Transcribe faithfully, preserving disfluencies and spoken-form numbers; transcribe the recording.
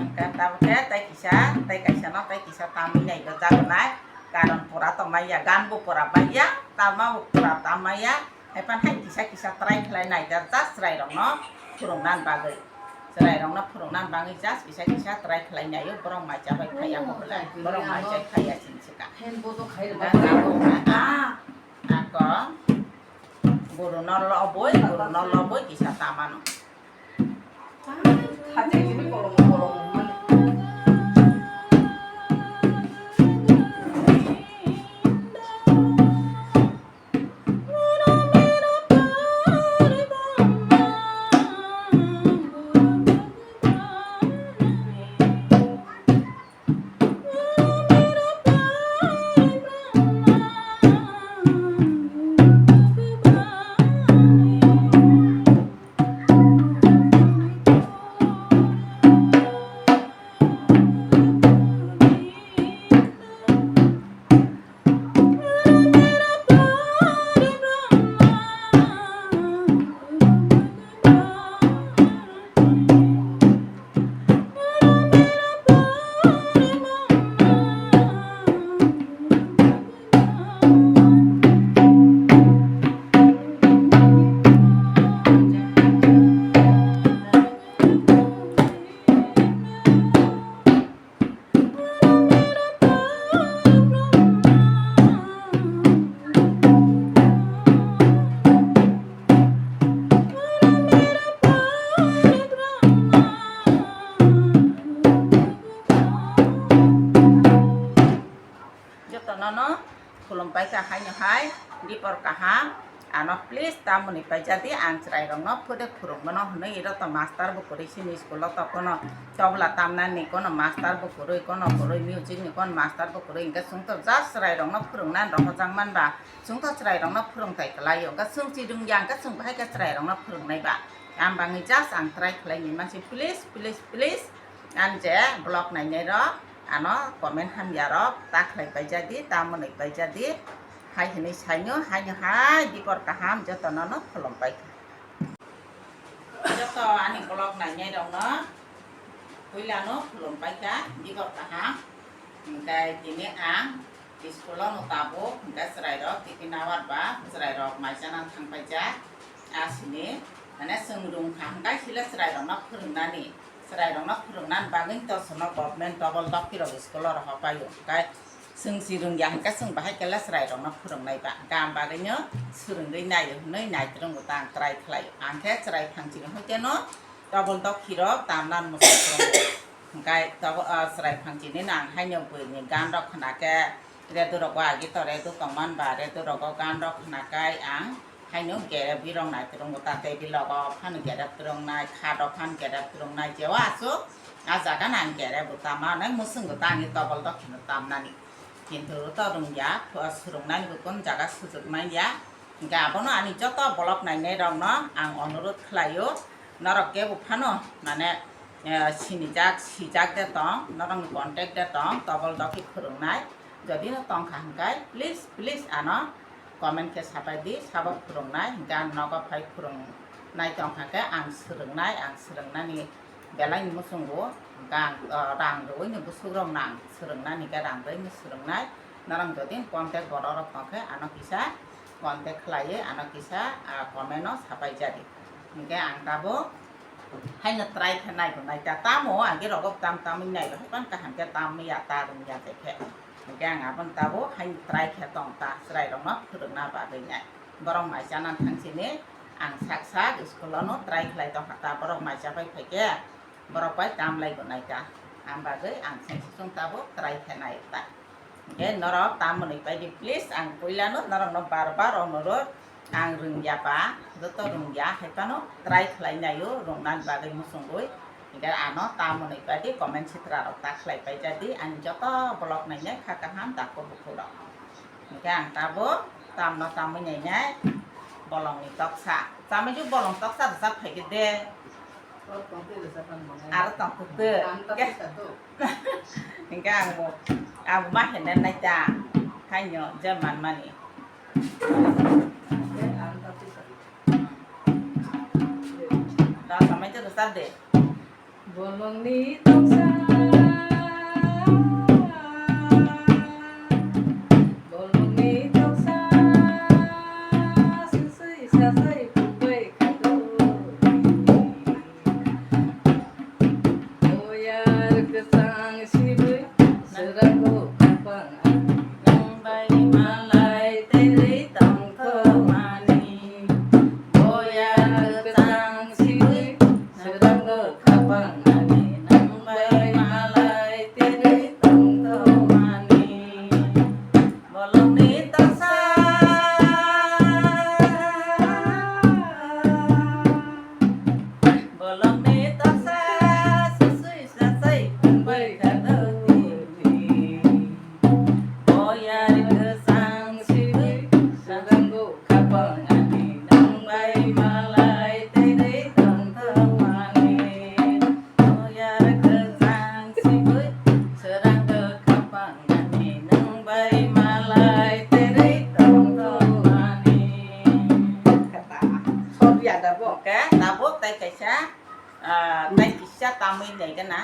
Hwnkhe tabukhe tei kisa, tei kaisa no tei kisa tamwi nai jago nai. Karon pura tongmaya, gan bo pura maya, tama bo pura tamaya. Haipan hai kisa kisa try khlai nai da, just chwrai rok no phwrwngna bagwi. Chwrai rok no phwrwngna bagwi just kisa kisa try khlai naio, borok mai chabai phaiya bo belai, borok mai chai phaiya chini swkang. Ako, guru no lobwi, guru no lobwi kisa tamano. Joto nono khulum paikha haino hai, dipor kaham. Ano please tamoni paijadi, ang chwrai rokno phude phwrwng mano hwnwi, iro to master bo kwrwi sini school o to kono tobla tamnani, kono master bo kwrwi, kono kwrwi music ni kono master bo kwrwi, hwnkhe chwng to just chwrai rokno phwrwngna rohorjak manba, chwng to chwrai rokno phwrwngthai kwlai o, hwnkhe chwng chi rwngya hwnkhe chwng bahai khe chwrai rokno phwrwngnai ba. Ang bangwi just ang try khlai ni mansi, please, please, please. Ang je vlog nainai rok ano comment hamya rok ta khlai paijadi, tamoni paijadi. Hai hwnwi saino, haino hai dipor kaham jotono no khulum paikha. Joto ani vlog nainai rokno puilano khulum paikha, dipor kaham. Hwnkhe tini ang school o no tabuk, hwnkhe chwrai rok tiffin hour ba chwrai rok mai chana thang paijak. Asini mane chwng rwngkha hwnkhe sile chwrai rokno phwrwngnani. Chwrai rokno phwrwngna bagwi to chwngno government double dokhi rok school o rohor pai o, hwnkhe chwng si rwngya hwnkhe chwng bahai khe le chwrai rokno phwrwngnai ba, hwnkhe ang bagwino swrwngwi naio hwnwi naitrwngo ta ang try khlai o. Ang khe chwrai phangchini hwnkhe no double dokhi rok tamna mwsai phwrwngo, hwnkhe double, ah, chwrai phangchini no ang haino buini gan rok khna khe radio rogo agi to radio tongman ba radio rogo gan rok khna kai ang haino gere birok naitrwngo ta tei bilogo phano gere twrwngnai khat rok phano gere twrwngnai jeo aswk a jaga no ang gere bo tama nai mwswng bo ta ani tobol dokhino tamnani kintu to rwngya swrwngnani bo kon jaga sujuk manya hwnkhe abono ani joto vlog nainai rokno ang onurot khlaio norok kebo phano mane eh, sinijak sijak de tong norokni contact de tong tobol dokhi phwrwngnai. Jodi no tongkha hwnkhe please, please ano comment khe sapai di, sabo phwrwngnai, hwnkhe ang nogo phai phwrwngnai tongkha khe ang swrwngnai, ang swrwngnani belai ni muchungo, hwnkhe ang, o, rang rwui ni bwswk rok no ang swrwngnani khe rang rwui ni swrwngnai, norok jodi contact borok rok tongkhe ano kisa contact khlaiwi ano kisa, a, comment o sapai jadi, hwnkhe ang tabuk. Haino try khe nai bo nai ta. Tamo agi rogo tam tamwi nai bo haipan kaham khe tamwi ya ta rwngya je khe. Hwnkhe ang aboni tabuk haino try khe tong ta chwrai rokno phwrwngna bagwi nai. Borok mai chana thang sini ang sak sak school o no try khlai tong kha ta borok mai chapai phai khe borok bai tam lai bo nai ta. Ang bagwi ang seng sung tabuk try khe nai ta. Hwnkhe norok tamoni paidi please ang puilano norokno bar bar onurot ang rwngya ba joto rwngya hai phano try khlai naio rwngna bagwi muchungwi hwnkhe ano tamoni paidi comment sitra rok ta khlai paijadi ani joto vlog nainai kha kaham dakho bukhuk rok hwnkhe ang tabuk tamno tamwi nainai bolongni toksa chamaijuk bolong toksa rwchap phaikhe de. Aro tongthok twi. Hingke ang bo, ang bo ma hene nai ta. Haino je man mani. Da samai te rwchap de. Bolongni toksa. Ani nang bai malai terwi tongthokmani. Bolongni tasa, bolongni tasa, sasui sasai bai kha doti. Boyar kwchang sibui, swrango khapang ani nang bai malai terwi tongthokmani. Boyar kwchang sibui, swrango khapang ani nang bai malai terwi tongthokmani. Kata, sor ya da bo. Ke, tabuk tai kaisa, ah, tai kisa tamwi nai gana.